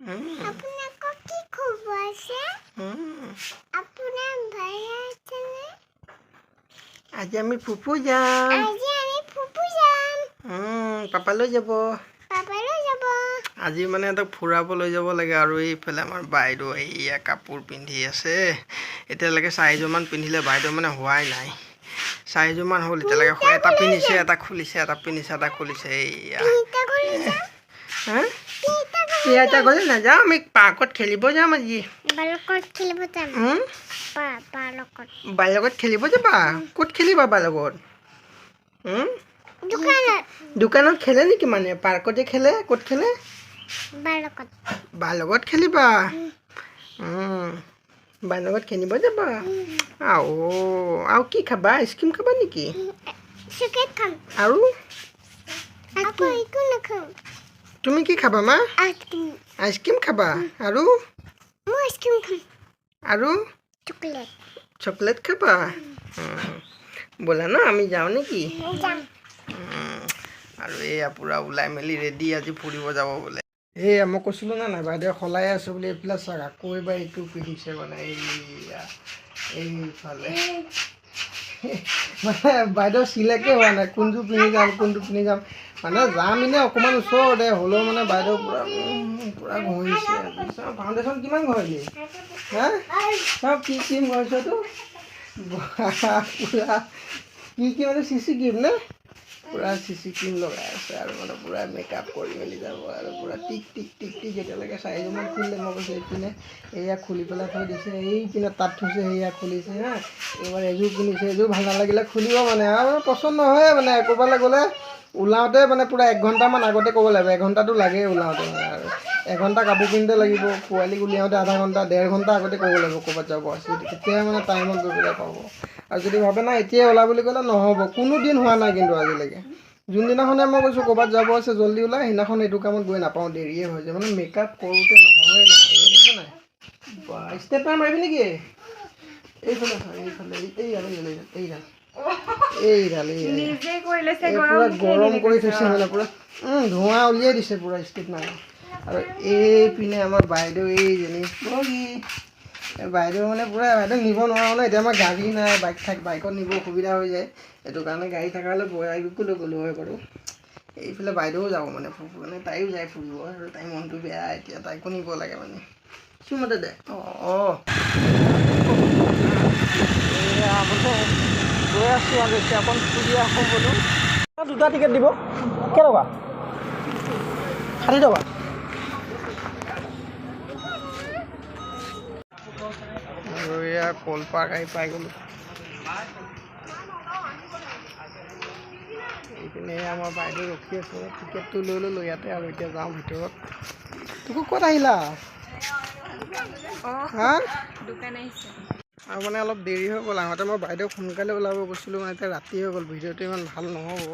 আপোনালোকৰ কি খবৰ আছে? আপোনাৰ ভালে আছেনে? আজি আমি ফুফু যাম। আজি আমি ফুফু যাম। পাপা লৈ যাব। পাপালৈ যাব। আজি মানে সিহঁতক ফুৰাব লৈ যাব লাগে। আৰু এইফালে আমাৰ বাইদেউ এইয়া কাপোৰ পিন্ধি আছে। এতিয়ালৈকে চাৰিযোৰমান পিন্ধিলে বাইদেউ, মানে হোৱাই নাই। চাৰিযোৰমান হ'ল এতিয়ালৈকে। এটা পিন্ধিছে, এটা খুলিছে, এটা পিন্ধিছে, এটা খুলিছে, এইয়া। তিনিটা ঘূৰি যাম। হা? তিনিটা। ইয়াতে গ'লে নাযাওঁ, আমি পাৰ্কত খেলিব যাম আজি। বাৰ লগত খেলিব যাম। বাৰ লগত। বাৰ লগত খেলিব যাবা? ক'ত খেলিবা বাৰ লগত? দোকানত। দোকানত খেলে নেকি? মানে পাৰ্কতে খেলে। ক'ত খেলে? বাৰ লগত। বাৰ লগত খেলিবা? বাৰ লগত খেলিব যাবা। আৰু আৰু কি খাবা? আইচক্ৰীম খাবা নেকি? চকলেট খাম। আৰু? আকৌ একো নাখাওঁ। তুমি কি খাবা মা? আইচক্ৰীম। আইচক্ৰীম খাবা আৰু? মই আইচক্ৰীম খাম। আৰু? চকলেট। চকলেট খাবা। ব'লা ন, আমি যাওঁ নেকি? যাম। আৰু এইয়া পূৰা ওলাই মেলি ৰেডি, আজি ফুৰিব যাব বোলে। এইয়া মই কৈছিলোঁ নে নাই বাইদেৱে সলাই আছোঁ বুলি? এইফালে চাওক, আকৌ এইবাৰ এইটো পিন্ধিছে। মানে এইয়া এইফালে মানে বাইদেউ চিলেক্টে হোৱা নাই, কোনযোৰ পিন্ধি যাম, কোনটো পিন্ধি যাম। মানে যাম এনেই অকণমান ওচৰতে হ'লেও মানে বাইদেউ পূৰা ঘঁহিছে। চাওঁ, ফাউণ্ডেশ্যন কিমান ঘঁহিলি হা? চাওঁ, কি ক্ৰীম ঘঁহিছ এইটো? পূৰা কি কি মানে চিচি ক্ৰীম নে? পূৰা চিচি ক্ৰীম লগাই আছে। আৰু মানে পূৰা মেকআপ কৰি মেলি যাব আৰু পূৰা টিক টিক টিক টিক। এতিয়ালৈকে চাৰিযোৰমান খুলিলে। মই কৈছোঁ, এইপিনে এয়া খুলি পেলাই থৈ দিছে, এইপিনে তাত থৈছে, সেয়া খুলিছে। হা, এইবাৰ এযোৰ পিন্ধিছে, এযোৰ ভাল নালাগিলে খুলিব। মানে আৰু মানে পচন্দ নহয়ে। মানে ক'ৰবালৈ গ'লে ওলাওঁতে মানে পূৰা এক ঘণ্টামান আগতে ক'ব লাগিব। এঘণ্টাটো লাগেই ওলাওঁতে। মানে আৰু এঘণ্টা কাপোৰ কিনোতে লাগিব, পোৱালিক উলিয়াওঁতে আধা ঘণ্টা, ডেৰ ঘণ্টা আগতে ক'ব লাগিব ক'ৰবাত যাব আছে। তেতিয়াহে মানে টাইমত গৈ পেলাই পাব। আৰু যদি ভাবে না এতিয়াই ওলা বুলি ক'লে, নহ'ব। কোনো দিন হোৱা নাই কিন্তু আজিলৈকে। যোনদিনাখনে মই কৈছোঁ ক'ৰবাত যাব আছে, জল্দি ওলাই, সেইদিনাখন এইটো কামত গৈ নাপাওঁ, দেৰিয়ে হৈ যায়। মানে মেকআপ কৰোঁতে নহয়ে নহয়। দেখিছে নাই? বা, ষ্টেপনাৰ মাৰিবি নেকি? এইফালে চা, এইফালে, এইডাল, এইডাল, এইডাল, এইডাল, এইডাল। নিজে কৰি লৈছে। এই গৰম। পূৰা গৰম কৰি থৈছে, মানে পূৰা ধোঁৱা উলিয়াই দিছে পূৰা ষ্টেপনাৰ। আৰু এইপিনে আমাৰ বাইদেউ এইজনী বগী। এই বাইদেউ মানে পূৰা বাইদেউক নিব নোৱাৰোঁ ন এতিয়া। আমাৰ গাড়ী নাই, বাইক থাক, বাইকত নিব অসুবিধা হৈ যায়। সেইটো কাৰণে গাড়ী থকা হ'লে বাইকো লৈ গ'লোঁ হয় বাৰু। এইফালে বাইদেউও যাব, মানে ফুৰিব, মানে তাইও যায় ফুৰিব। আৰু তাইৰ মনটো বেয়া এতিয়া, তাইকো নিব লাগে। মানে চুমতে দে। অঁ অঁ এয়া মানে গৈ আছোঁ আৰু এতিয়া অকণ ফুৰি আহোঁ বোলো। দুটা টিকেট দিব কেইটকা? 60 টকা। আৰু এয়া কল পাৰ্ক আহি পাই গ'লোঁ। এইপিনে আমাৰ বাইদেউ ৰখি আছে। টিকেটটো লৈ ল'লোঁ ইয়াতে আৰু এতিয়া যাওঁ ভিতৰত। তোকো ক'ত আহিলা হা? দোকান আহিছে। আৰু মানে অলপ দেৰি হৈ গ'ল। আগতে মই বাইদেউক সোনকালে ওলাব কৈছিলোঁ, মানে এতিয়া ৰাতি হৈ গ'ল, ভিডিঅ'টো ইমান ভাল নহ'ব।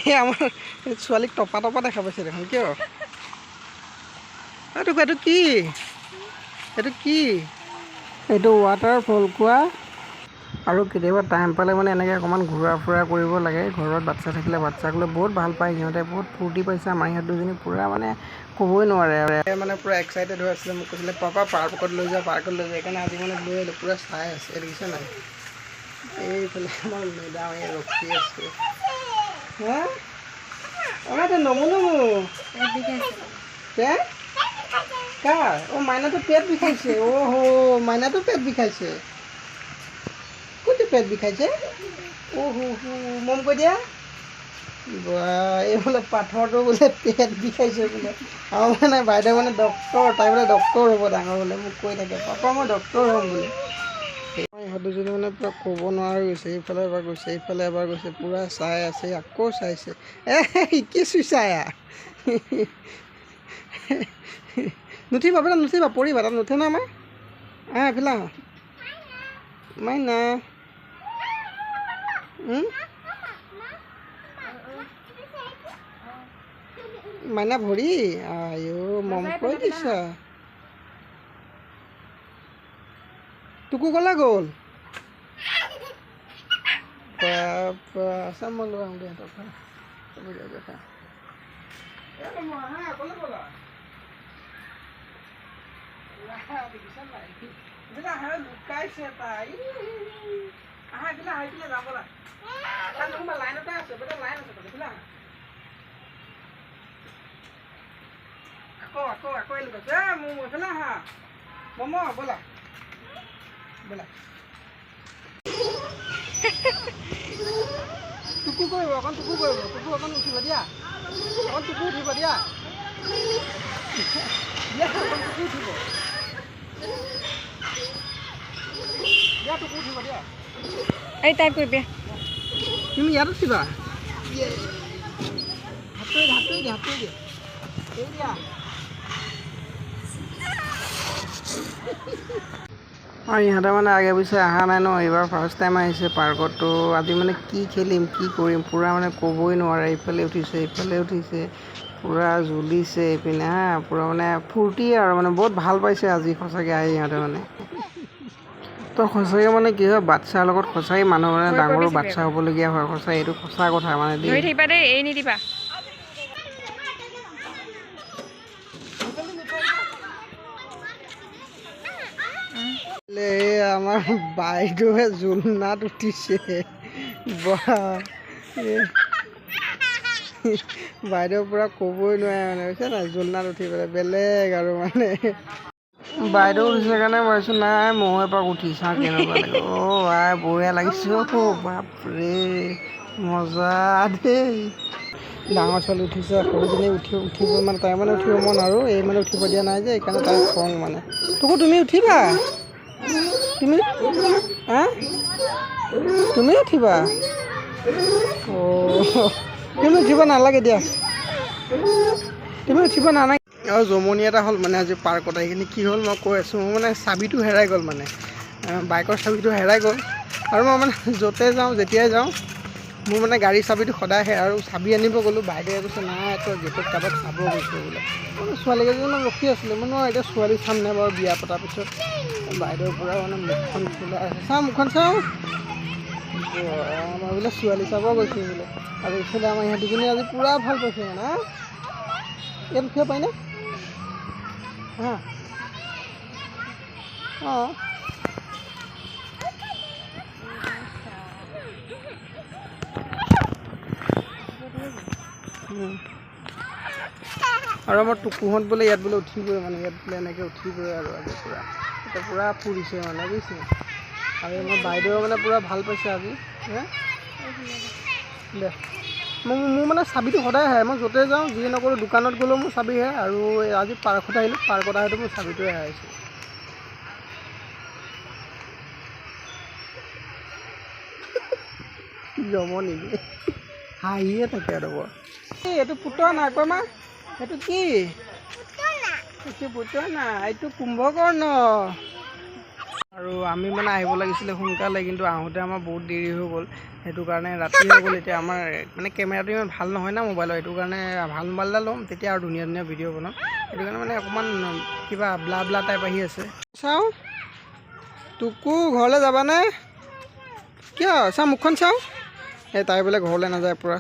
এই আমাৰ ছোৱালীক টপা টপা দেখা পাইছে দেখোন, কিয়? এইটো এইটো কি? এইটো কি? এইটো ৱাটাৰফল কোৱা। আৰু কেতিয়াবা টাইম পালে মানে এনেকৈ অকণমান ঘূৰা ফুৰা কৰিব লাগে। ঘৰত বাচ্ছা থাকিলে বাচ্ছাক লৈ বহুত ভাল পায় সিহঁতে, বহুত ফূৰ্তি পাইছে। আমাৰ ইহঁত দুজনী পূৰা মানে ক'বই নোৱাৰে আৰু মানে পূৰা এক্সাইটেড হৈ আছিলে। মোক কৈছিলে, পাপা, পাৰ্কত লৈ যোৱা, পাৰ্কত লৈ যোৱা। সেইকাৰণে আজি মানে লৈ আহিলোঁ। পূৰা চাই আছে, দেখিছে নাই? এইফালে আমাৰ মেডাম এই ৰখি আছে। হা, আমাৰ এতিয়া নমো নমো। পেট বিষাইছে। পেট কাৰ? অ', মাইনাটো পেট বিষাইছে। অ' হ', মাইনাটো পেট বিষাইছে। কোনটো পেট বিষাইছে? অ' হো হো, মম কৈ দিয়া। বা, এই বোলে পাথৰটো বোলে পেট বিষাইছে বোলে। আৰু মানে বাইদেউ মানে ডক্তৰ, তাই বোলে ডক্তৰ হ'ব ডাঙৰ বোলে। মোক কৈ থাকে, পাপা, মই ডক্তৰ হ'ম বোলে। ইহঁত দুজনী মানে পূৰা ক'ব নোৱাৰা হৈ গৈছে। এইফালে এবাৰ গৈছে, এইফালে এবাৰ গৈছে, পূৰা চাই আছে, আকৌ চাইছে। এ কি চুইছা? নুঠিবা বোলে, নুঠিবা, পৰিবা। তাত নুঠে ন আমাৰ। আহ, এইফালে আহ মাইনা। মাইনা ভৰি আইঅ, মম কৈ দিছা। টুকু কলৈ গ'ল? বাবা, চাম, মই লৈ আহোঁগৈ সিহঁতৰ পৰা। লুকাইছে তাই। আহা এইফালে আহা, এইফালে যাওঁ ব'লা। তাত কোনোবা লাইনতে আছে, বেটা লাইন আছে তাত, এইফালে আহা। আকৌ আকৌ আকৌ লুকাইছে। এ মোৰ এইফালে আহা মম, ব'লা ব'লা। টুকু কৰিব অকণ, টুকু কৰিব, টুকু অকণ উঠিব দিয়া, অকণ টুকু উঠিব দিয়া, দিয়া অকণ টুকু উঠিব দিয়া, টুকু উঠিব দিয়া। এই তাই কৰিবি। তুমি ইয়াত উঠিবা। হাতটো হাতটো দিয়া, হাতটো দিয়া, এই দিয়া। আৰু ইহঁতে মানে আগে পিছে অহা নাই ন, এইবাৰ ফাৰ্ষ্ট টাইম আহিছে পাৰ্কত। তো আজি মানে কি খেলিম কি কৰিম পূৰা মানে ক'বই নোৱাৰে। ইফালে উঠিছে, ইফালে উঠিছে, পূৰা জ্বলিছে এইপিনে। হা, পূৰা মানে ফূৰ্তি আৰু মানে বহুত ভাল পাইছে আজি সঁচাকৈ আহি ইহঁতে মানে। তো সঁচাকৈ মানে কি হয়, বাচ্ছাৰ লগত সঁচাকৈ মানুহ মানে ডাঙৰো বাচ্ছা হ'বলগীয়া হয় সঁচাই, এইটো সঁচা কথা মানে দেই। ধৰি থাকিবা দেই, এৰি নিদিবা। এই আমাৰ বাইদেৱে জোলনাত উঠিছে। বাহ, বাইদেউ পূৰা ক'বই নোৱাৰে মানে, বুজিছে নাই? জোলনাত উঠি পেলাই বেলেগ আৰু মানে। বাইদেউ উঠিছে কাৰণে ভাবিছোঁ নাই ময়ো এপাক উঠি চাওঁ কেনেকুৱা লাগে। অ' আই বঢ়িয়া লাগিছে অ', বাপৰে মজা দেই। ডাঙৰ ছোৱালী উঠিছে, সৰুজনী উঠিব মানে তাই মানে উঠিব মন আৰু এই মানে উঠিব দিয়া নাই যে, সেইকাৰণে তাই খং মানে। তোকো তুমি উঠিবা, তুমি হা, তুমি উঠিবা? অ' তুমি উঠিব নালাগে দিয়া, তুমি উঠিব নালাগে। আৰু জমনি এটা হ'ল মানে আজি পাৰ্কত আহি কিনে কি হ'ল মই কৈ আছোঁ, মোৰ মানে চাবিটো হেৰাই গ'ল মানে, বাইকৰ চাবিটো হেৰাই গ'ল। আৰু মই মানে য'তে যাওঁ যেতিয়াই যাওঁ মোৰ মানে গাড়ীৰ চাবিটো সদায় হেৰাই। আৰু চাবি আনিব গ'লোঁ, বাইদেৱে কৈছে নাই তই গেটত কাৰোবাক চাব গৈছোঁ বোলে। মানে ছোৱালীকেইজনীমান ৰখি আছিলে, মই নহয় এতিয়া ছোৱালী চাম নে বাৰু বিয়া পতাৰ পিছত। বাইদেউৰ পৰা মানে মুখখন খোলা আছে, চাওঁ মুখখন চাওঁ, মই বোলে ছোৱালী চাব গৈছোঁ বোলে। আৰু ইফালে আমাৰ ইহঁত দুজনী আজি পূৰা ভাল পাইছে মানে। হা, ইয়াত উঠিব পাৰিনে? হা, অঁ আৰু আমাৰ টুকুহঁত বোলে ইয়াত বোলে উঠিবই মানে, ইয়াত বোলে এনেকৈ উঠিবই আৰু আজি পূৰা এতিয়া পূৰা ফুৰিছে মানে, বুজিছে? আৰু আমাৰ বাইদেৱে মানে পূৰা ভাল পাইছে আজি। হে দে, মোৰ মানে চাবিটো সদায় হেৰাই, মই য'তে যাওঁ যিয়ে নকৰোঁ, দোকানত গ'লেও মোৰ চাবি হেৰাই। আৰু আজি পাৰ্কত আহিলোঁ, পাৰ্কত আহোঁতে মোৰ চাবিটোৱে হেৰাইছে। জমনি হাঁহিয়ে থাকে আৰু বৰ। এইটো পুতনা কমা, এইটো কি? এইটো পুতনা, এইটো কুম্ভকৰ্ণ। আৰু আমি মানে আহিব লাগিছিলে সোনকালে, কিন্তু আহোঁতে আমাৰ বহুত দেৰি হৈ গ'ল, সেইটো কাৰণে ৰাতি হৈ গ'ল। এতিয়া আমাৰ মানে কেমেৰাটো ইমান ভাল নহয় না মোবাইলৰ, সেইটো কাৰণে ভাল মোবাইল এটা ল'ম তেতিয়া আৰু ধুনীয়া ধুনীয়া ভিডিঅ' বনাম। সেইটো কাৰণে মানে অকণমান কিবা ব্লা ব্লা টাইপ আহি আছে। চাওঁ টুকু ঘৰলৈ যাবানে? কিয় চাওঁ মুখখন চাওঁ। এই তাই বোলে ঘৰলৈ নাযায় পূৰা।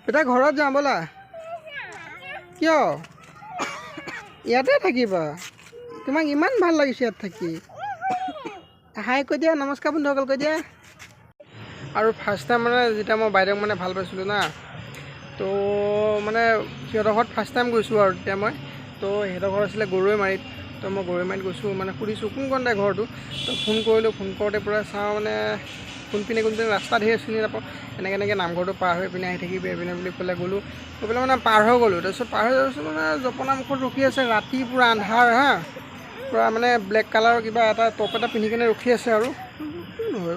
এতিয়া ঘৰত যাওঁ ব'লা। কিয় ইয়াতে থাকিবা? তোমাক ইমান ভাল লাগিছে ইয়াত থাকি। হাই কৈ দিয়া, নমস্কাৰ বন্ধুসকল কৈ দিয়া। আৰু ফাৰ্ষ্ট টাইম মানে যেতিয়া মই বাইদেউক মানে ভাল পাইছিলোঁ না, তো মানে সিহঁতৰ ঘৰত ফাৰ্ষ্ট টাইম গৈছোঁ আৰু তেতিয়া মই, তো সিহঁতৰ ঘৰ আছিলে গৰৈমাৰীত। তো মই গৰৈমাৰীত গৈছোঁ, মানে সুধিছোঁ কোনকণতে ঘৰটো। তো ফোন কৰিলোঁ, ফোন কৰোঁতে পূৰা চাওঁ মানে কোনপিনে কোনপিনে ৰাস্তা ধেৰ চিনি নাপাওঁ। এনেকৈ এনেকৈ নামঘৰটো পাৰ হৈ পিনে আহি থাকিবি এইপিনে বুলি ক'লে, গ'লোঁ গৈ পেলাই মানে পাৰ হৈ গ'লোঁ। তাৰপিছত পাৰ হৈ যোৱাৰ পিছত মানে জপনা মুখত ৰখি আছে, ৰাতি পূৰা আন্ধাৰ, হা পূৰা মানে ব্লেক কালাৰৰ কিবা এটা টপ এটা পিন্ধি কিনে ৰখি আছে। আৰু নহয়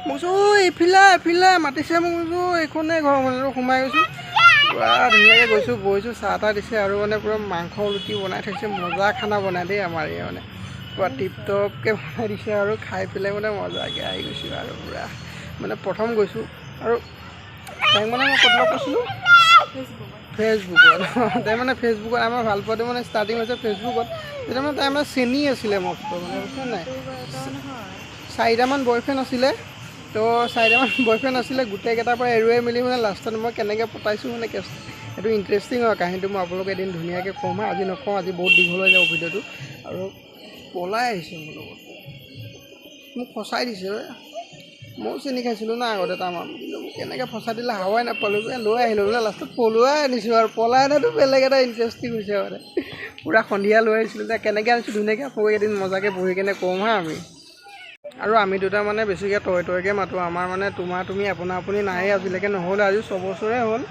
মই কৈছোঁ এইফালে এইফালে মাতিছে, মই কৈছোঁ এইখনেই ঘৰ মানে। সোমাই গৈছোঁ, পূৰা ধুনীয়াকৈ গৈছোঁ, বহিছোঁ, চাহ তাহ দিছে আৰু মানে পূৰা মাংস ৰুটি বনাই থৈছে, মজা খানা বনাই দেই আমাৰ এই মানে পূৰা টিপ টপকৈ বনাই দিছে। আৰু খাই পেলাই মানে মজাকৈ আহি গৈছোঁ আৰু পূৰা মানে প্ৰথম গৈছোঁ। আৰু তাইক মানে মই ক'ত লগ পাইছিলোঁ? ফেচবুকত। তাই মানে ফেচবুকত আমাৰ ভাল পোৱাটো মানে ষ্টাৰ্টিং হৈছে ফেচবুকত। তেতিয়া মানে তাই মানে চেনী আছিলে মস্ত মানে, বুজিছে নাই? চাৰিটামান বয়ফ্ৰেণ্ড আছিলে, তো চাৰিটামান বয়ফ্ৰেণ্ড আছিলে, গোটেইকেইটাৰ পৰা এৰুৱাই মেলি মানে লাষ্টত মই কেনেকৈ পতাইছোঁ মানে কেছ এইটো ইণ্টাৰেষ্টিং হয় কাহিনীটো, মই আপোনালোকে এদিন ধুনীয়াকৈ ক'ম হা, আজি নকওঁ, আজি বহুত দীঘল হৈ যাব ভিডিঅ'টো। আৰু পলাই আহিছে মোৰ লগত, মোক ফচাই দিছে। ময়ো চেনি খাইছিলোঁ না আগতে তামাম, কিন্তু মোক কেনেকৈ ফচাই দিলে হাৱাই নাপালোঁ, লৈ আহিলোঁ বোলে লাষ্টত পলুৱাই আনিছোঁ। আৰু পলাই অনাটো বেলেগ এটা ইণ্টাৰেষ্টিং হৈছে, মানে পূৰা সন্ধিয়া লৈ আহিছিলোঁ যে, কেনেকৈ আনিছোঁ ধুনীয়াকৈ আকৌ এদিন মজাকৈ বহি কেনে ক'ম হা আমি। আৰু আমি দুটা মানে বেছিকৈ তই তইকৈ মাতোঁ, আমাৰ মানে তোমাৰ তুমি আপোনা আপুনি নায়েই আজিলৈকে, নহ'লে আজি 6 বছৰে হ'ল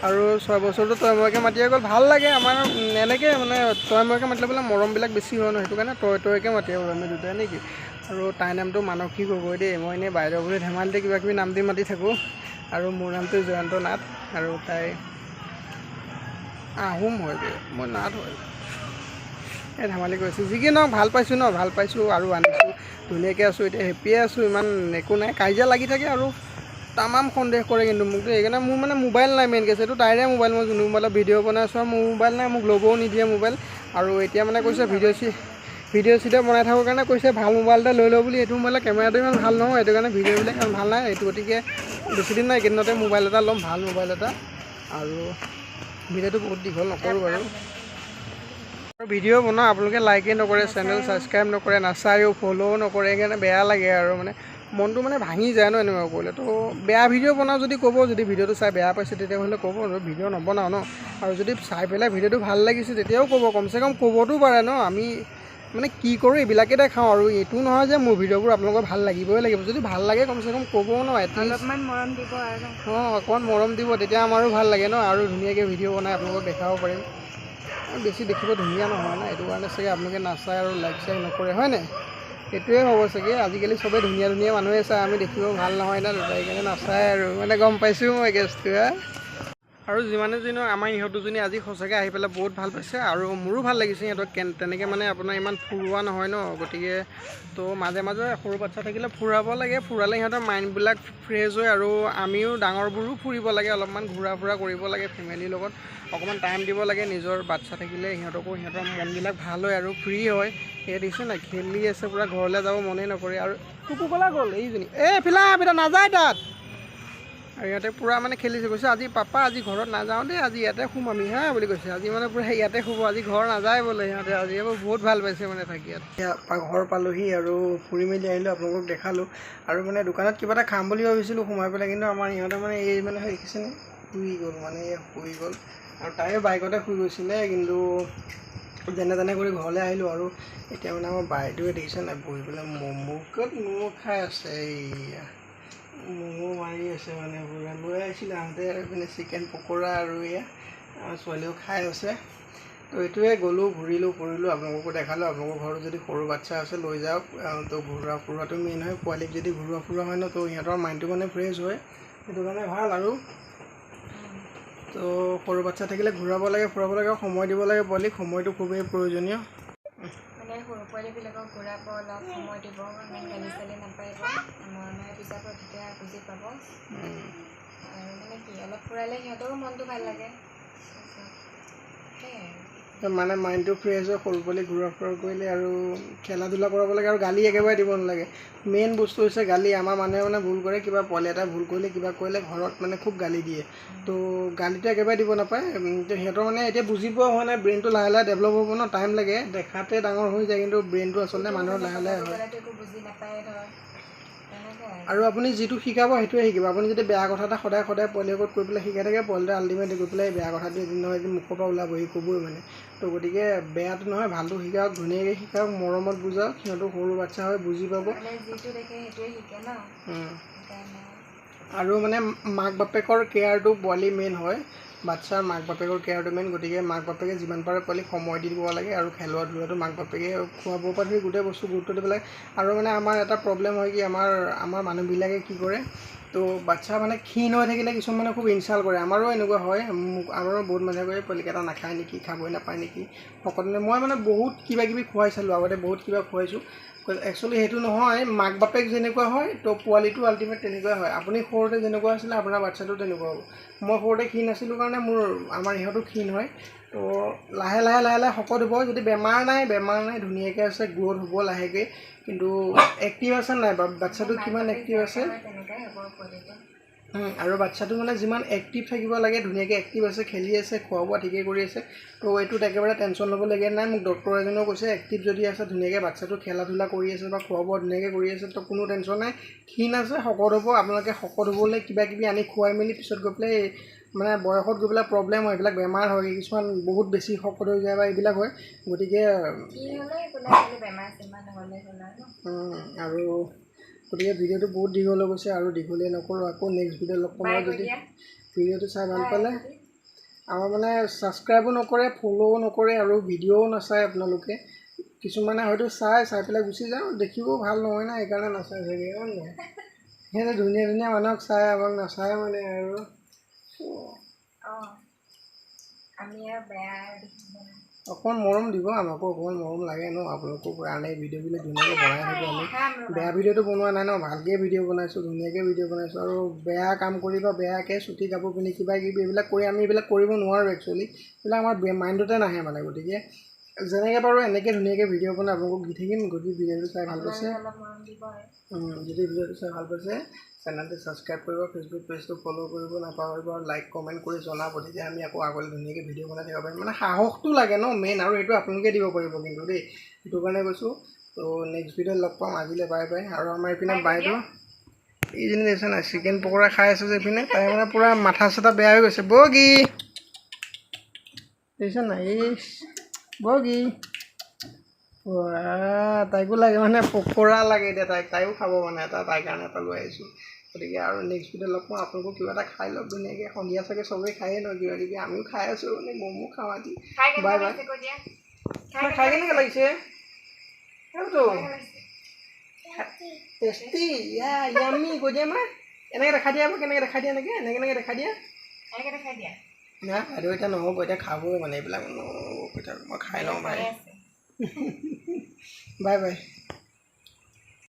আৰু 6 বছৰটো তই মইকৈ মাতিয়ে গ'ল, ভাল লাগে আমাৰ এনেকৈ মানে তই মইকৈ মাতিলে বোলে মৰমবিলাক বেছি হয় ন, সেইটো কাৰণে তই তইকৈ মাতি আৰু আমি দুটাই নেকি। আৰু তাইৰ নামটো মানসী গগৈ দেই, মই এনেই বাইদেউ বুলি ধেমালিতে কিবা কিবি নাম দি মাতি থাকোঁ। আৰু মোৰ নামটো জয়ন্ত নাথ, আৰু তাই আহোম হয়, মই নাথ হয়, এই ধেমালি কৰিছোঁ। যি কি নহওক ভাল পাইছোঁ ন, ভাল পাইছোঁ আৰু আনিছোঁ, ধুনীয়াকৈ আছোঁ এতিয়া, হেপ্পিয়ে আছোঁ, ইমান একো নাই। কাজিয়া লাগি থাকে আৰু তামাম সন্দেহ কৰে কিন্তু মোক দেই, সেইকাৰণে মোৰ মানে মোবাইল নাই মেইন কেছ, এইটো তাইৰে মোবাইল, মই যোনটো মোবাইলত ভিডিঅ' বনাই আছোঁ, আৰু মোৰ মোবাইল নাই, মোক ল'বও নিদিয়ে মোবাইল। আৰু এতিয়া মানে কৈছে ভিডিঅ' চিডিঅ' বনাই থাকোঁ কাৰণে কৈছে ভাল মোবাইল এটা লৈ লওঁ বুলি, এইটো মোবাইলৰ কেমেৰাটো ইমান ভাল নহয়, সেইটো কাৰণে ভিডিঅ'বিলাক ইমান ভাল নাই এইটো, গতিকে বেছিদিন নাই এইকেইদিনতে মোবাইল এটা ল'ম, ভাল মোবাইল এটা। আৰু ভিডিঅ'টো বহুত দীঘল নকৰোঁ বাৰু। আৰু ভিডিঅ' বনাওঁ, আপোনালোকে লাইকেই নকৰে, চেনেল ছাবস্ক্ৰাইব নকৰে, নাচায়ো, ফ'ল'ও নকৰে, সেইকাৰণে বেয়া লাগে আৰু মানে মনটো মানে ভাঙি যায় ন এনেকুৱা কৰিলে। তো বেয়া ভিডিঅ' বনাওঁ যদি ক'ব, যদি ভিডিঅ'টো চাই বেয়া পাইছে তেতিয়াহ'লে ক'ব, ভিডিঅ' নবনাওঁ ন। আৰু যদি চাই পেলাই ভিডিঅ'টো ভাল লাগিছে তেতিয়াও ক'ব, কমচে কম ক'বতো পাৰে ন। আমি মানে কি কৰোঁ এইবিলাকে দেখাওঁ, আৰু এইটো নহয় যে মোৰ ভিডিঅ'বোৰ আপোনালোকৰ ভাল লাগিবই লাগিব, যদি ভাল লাগে কমচে কম ক'ব ন, এটলিষ্ট অলপমান মৰম দিব আৰু। অঁ, অকণমান মৰম দিব, তেতিয়া আমাৰো ভাল লাগে ন, আৰু ধুনীয়াকৈ ভিডিঅ' বনাই আপোনালোকক দেখাব পাৰিম। বেছি দেখিব ধুনীয়া নহয় না, এইটো কাৰণে চাগে আপোনালোকে নাচায় আৰু লাইক চাইক নকৰে, হয় নাই? সেইটোৱে হ'ব চাগে। আজিকালি চবেই ধুনীয়া ধুনীয়া মানুহে চায়, আমি দেখিব ভাল নহয় না দুটা, সেইকাৰণে নাচায় আৰু মানে গম পাইছোঁ মই কেছটো। আৰু যিমানে যি নহওক আমাৰ ইহঁত দুজনী আজি সঁচাকৈ আহি পেলাই বহুত ভাল পাইছে, আৰু মোৰো ভাল লাগিছে সিহঁতক তেনেকৈ মানে আপোনাৰ ইমান ফুৰোৱা নহয় ন, গতিকে তো মাজে মাজে সৰু বাচ্ছা থাকিলে ফুৰাব লাগে, ফুৰালে সিহঁতৰ মাইণ্ডবিলাক ফ্ৰেছ হয়। আৰু আমিও ডাঙৰবোৰো ফুৰিব লাগে, অলপমান ঘূৰা ফুৰা কৰিব লাগে, ফেমিলিৰ লগত অকণমান টাইম দিব লাগে। নিজৰ বাচ্ছা থাকিলে সিহঁতকো সিহঁতৰ মনবিলাক ভাল হয় আৰু ফ্ৰী হয়। সেয়া দেখিছে নাই খেলি আছে পূৰা, ঘৰলৈ যাব মনেই নকৰে। আৰু কুকু কলা গ'ল এইজনী, এই ফিলা পিতা নাযায় তাত। আৰু ইহঁতে পূৰা মানে খেলিছে, কৈছে আজি পাপা আজি ঘৰত নাযাওঁ দেই, আজি ইয়াতে শুম আমি হা বুলি কৈছে। আজি মানে পূৰা ইয়াতে শুব, আজি ঘৰ নাযায় বোলে সিহঁতে, আজি বহুত ভাল পাইছে মানে থাকি ইয়াত। এতিয়া ঘৰ পালোহি আৰু ফুৰি মেলি আহিলোঁ, আপোনালোকক দেখালোঁ। আৰু মানে দোকানত কিবা এটা খাম বুলি ভাবিছিলোঁ সোমাই পেলাই, কিন্তু আমাৰ ইহঁতে মানে এই মানে দেখিছেনে শুই গ'ল, মানে এই শুই গ'ল। আৰু তাইও বাইকতে শুই গৈছিলে, কিন্তু যেনে তেনে কৰি ঘৰলৈ আহিলোঁ। আৰু এতিয়া মানে আমাৰ বাইদেৱে দেখিছে নাই বহি পেলাই ম'ম' ক'ত ম'ম' খাই আছে, এইয়া ম'ম' মাৰি আছে, মানে পূৰা লৈ আহিছিলে আহোঁতে এইপিনে চিকেন পকৰা, আৰু এয়া আমাৰ ছোৱালীও খাই আছে। তো এইটোৱে গ'লোঁ, ঘূৰিলোঁ ফুৰিলোঁ, আপোনালোককো দেখালোঁ। আপোনালোকৰ ঘৰত যদি সৰু বাচ্ছা আছে লৈ যাওক, তো ঘূৰা ফুৰাটো মেইন হয়। পোৱালিক যদি ঘূৰোৱা ফুৰোৱা হয় ন, তো সিহঁতৰ মাইণ্ডটো মানে ফ্ৰেছ হয়, সেইটো কাৰণে ভাল। আৰু তো সৰু বাচ্ছা থাকিলে ঘূৰাব লাগে, ফুৰাব লাগে, সময় দিব লাগে পোৱালিক, সময়টো খুবেই প্ৰয়োজনীয়। মানে সৰু পোৱালিবিলাকক ঘূৰাব, অলপ সময় দিব, ইমান গালি চালি নাপাৰিব, মৰমেৰে বুজাব, তেতিয়া বুজি পাব। আৰু মানে কি অলপ ফুৰালে সিহঁতৰো মনটো ভাল লাগে, সেয়াই আৰু। মানে মাইণ্ডটো ফ্ৰেছ হয় সৰু পোৱালি ঘূৰা ফুৰা কৰিলে, আৰু খেলা ধূলা কৰাব লাগে, আৰু গালি একেবাৰে দিব নালাগে। মেইন বস্তু হৈছে গালি। আমাৰ মানুহে মানে ভুল কৰে, কিবা পোৱালি এটা ভুল কৰিলে কিবা কৰিলে ঘৰত মানে খুব গালি দিয়ে, তো গালিটো একেবাৰে দিব নাপায়। তো সিহঁতৰ মানে এতিয়া বুজি পোৱা হোৱা নাই, ব্ৰেইনটো লাহে লাহে ডেভেলপ হ'ব ন, টাইম লাগে। দেখাতে ডাঙৰ হৈ যায়, কিন্তু ব্ৰেইনটো আচলতে মানুহৰ লাহে লাহে হয়। একো বুজি নাপায় ধৰ, তেনেকৈ। আৰু আপুনি যিটো শিকাব সেইটোৱে শিকিব। আপুনি যদি বেয়া কথা এটা সদায় সদায় পোৱালিৰ আগত কৈ পেলাই শিকাই থাকে, পোৱালিটো আল্টিমেট গৈ পেলাই বেয়া কথাটো এদিন নহয় এদিন মুখৰ পৰা ওলাবহি, ক'বই মানে। তো গতিকে বেয়াটো নহয়, ভালটো শিকাওক, ধুনীয়াকৈ শিকাওক, মৰমত বুজাওক, সিহঁতো সৰু বাচ্ছা হয়, বুজি পাব। মানে যিটো দেখে সেইটোৱে শিকে ন, সেইকাৰণে। আৰু মানে মাক বাপেকৰ কেয়াৰটো পোৱালি মেইন হয়, বাচ্ছাৰ মাক বাপেকৰ কেয়াৰটো মেইন। গতিকে মাক বাপেকে যিমান পাৰে পোৱালিক সময় দি দিব লাগে, আৰু খেলোৱা ধূলাটো মাক বাপেকে খোৱা বোৱাৰ পৰা ধৰি গোটেই বস্তু গুৰুত্ব দিব লাগে। আৰু মানে আমাৰ এটা প্ৰব্লেম হয় কি, আমাৰ মানুহবিলাকে কি কৰে, তো বাচ্ছা মানে ক্ষীণ হৈ থাকিলে কিছুমানে খুব ইনচাল্ট কৰে। আমাৰো এনেকুৱা হয়, মোক আমাৰো বহুত মানুহে কয় পোৱালিকেইটা নাখায় নেকি, খাবই নাপায় নেকি, শকত। মই মানে বহুত কিবা কিবি খুৱাই চালোঁ আগতে, বহুত কিবা খুৱাইছোঁ। একচুৱেলি সেইটো নহয়, মাক বাপেক যেনেকুৱা হয় তো পোৱালিটো আল্টিমেট তেনেকুৱা হয়। আপুনি সৰুতে যেনেকুৱা আছিলে আপোনাৰ বাচ্ছাটো তেনেকুৱা হ'ব। মই সৰুতে ক্ষীণ আছিলোঁ কাৰণে আমাৰ ইহঁতো ক্ষীণ হয়। তো লাহে লাহে লাহে লাহে শকত হ'ব, যদি বেমাৰ নাই, বেমাৰ নাই, ধুনীয়াকৈ আছে, গ্ৰ'থ হ'ব লাহেকৈ। কিন্তু এক্টিভ আছে নাই, বাচ্ছাটো কিমান এক্টিভ আছে তেনেকুৱাই হ'ব পোৱালিটো। আৰু বাচ্ছাটো মানে যিমান এক্টিভ থাকিব লাগে ধুনীয়াকৈ এক্টিভ আছে, খেলি আছে, খোৱা বোৱা ঠিকেই কৰি আছে। তো এইটোত একেবাৰে টেনশ্যন ল'বলগীয়া নাই। মোক ডক্টৰ এজনেও কৈছে এক্টিভ যদি আছে ধুনীয়াকৈ বাচ্ছাটো খেলা ধূলা কৰি আছে বা খোৱা বোৱা ধুনীয়াকৈ কৰি আছে, তো কোনো টেনশ্যন নাই। ক্ষীণ আছে, শকত হ'ব, আপোনালোকে শকত হ'বলৈ কিবা কিবি আনি খুৱাই মেলি পিছত গৈ পেলাই মানে বয়সত গৈ পেলাই প্ৰব্লেম হয়, এইবিলাক বেমাৰ হয়, কিছুমান বহুত বেছি শকত হৈ যায় বা এইবিলাক হয়। গতিকে আৰু গতিকে ভিডিঅ'টো বহুত দীঘল হৈ গৈছে আৰু দীঘলীয়া নকৰোঁ, আকৌ নেক্সট ভিডিঅ' লগ পাম। যদি ভিডিঅ'টো চাই ভাল পালে আমাৰ মানে ছাবস্ক্ৰাইবো নকৰে, ফ'ল'ও নকৰে আৰু ভিডিঅ'ও নাচায় আপোনালোকে। কিছুমানে হয়তো চাই চাই পেলাই গুচি যাওঁ, দেখিবও ভাল নহয় না, সেইকাৰণে নাচায় চাগে, হয় নহয়? সিহঁতে ধুনীয়া ধুনীয়া মানুহক চাই, আমাক নাচায় মানে। আৰু অকণমান মৰম দিব আমাকো, অকণমান মৰম লাগে ন আপোনালোকৰ কাৰণে। ভিডিঅ'বিলাক ধুনীয়াকৈ বনাই থাকোঁ আমি, বেয়া ভিডিঅ'টো বনোৱা নাই ন, ভালকৈ ভিডিঅ' বনাইছোঁ, ধুনীয়াকৈ ভিডিঅ' বনাইছোঁ। আৰু বেয়া কাম কৰি বা বেয়াকৈ চুটি কাপোৰ পিন্ধি কিবা কিবি এইবিলাক কৰি আমি এইবিলাক কৰিব নোৱাৰোঁ একচুৱেলি, এইবিলাক আমাৰ মাইণ্ডতে নাহে মানে। গতিকে যেনেকৈ পাৰোঁ এনেকৈ ধুনীয়াকৈ ভিডিঅ' বনাই আপোনালোকক দি থাকিম। গতিকে ভিডিঅ'টো চাই ভাল পাইছে, যদি ভিডিঅ'টো চাই ভাল পাইছে চেনেলটো ছাবস্ক্ৰাইব কৰিব, ফেচবুক পেজটো ফ'ল' কৰিব নাপাহৰিব, আৰু লাইক কমেণ্ট কৰি জনাব, তেতিয়া আমি আকৌ আগলৈ ধুনীয়াকৈ ভিডিঅ' বনাই থাকিব পাৰিম। মানে সাহসটো লাগে ন মেইন, আৰু সেইটো আপোনালোকে দিব পাৰিব কিন্তু দেই, সেইটো কাৰণে কৈছোঁ। ত' নেক্সট ভিডিঅ'ত লগ পাম, আজিলৈ বাই বাই। আৰু আমাৰ এইপিনে বাইদেউ এইজনী দেখিছে নাই, চিকেন পকৰা খাই আছে যে এইপিনে, তাই মানে পূৰা মাথা চাথা বেয়া হৈ গৈছে। বগী দেখিছে নাই, এই বগী তাইকো লাগে মানে পকৰা লাগে এতিয়া, তাইক তাইও খাব মানে এটা, তাইৰ কাৰণে এটা লৈ আহিছোঁ। গতিকে আৰু নেক্সট ভিডিঅ' লগ পাওঁ, আপোনালোকো কিবা এটা খাই লওক ধুনীয়াকৈ। সন্ধিয়া চাগে চবেই খায়েই ন কিবা কিবি, আমিও খাই আছোঁ মানে, ম'মো খাওঁ আজি। Bye bye. খাই কেনেকৈ লাগিছে? টেষ্টি য়ামি কৈ দিয়া মা, এনেকৈ দেখাই দিয়া, কেনেকৈ দেখাই দিয়া, এনেকৈ এনেকৈ এনেকৈ দেখাই দিয়া না বাইদেউ, এতিয়া নহ'ব, এতিয়া খাবই মানে এইবিলাক, মই খাই লওঁ। Bye bye. বাই।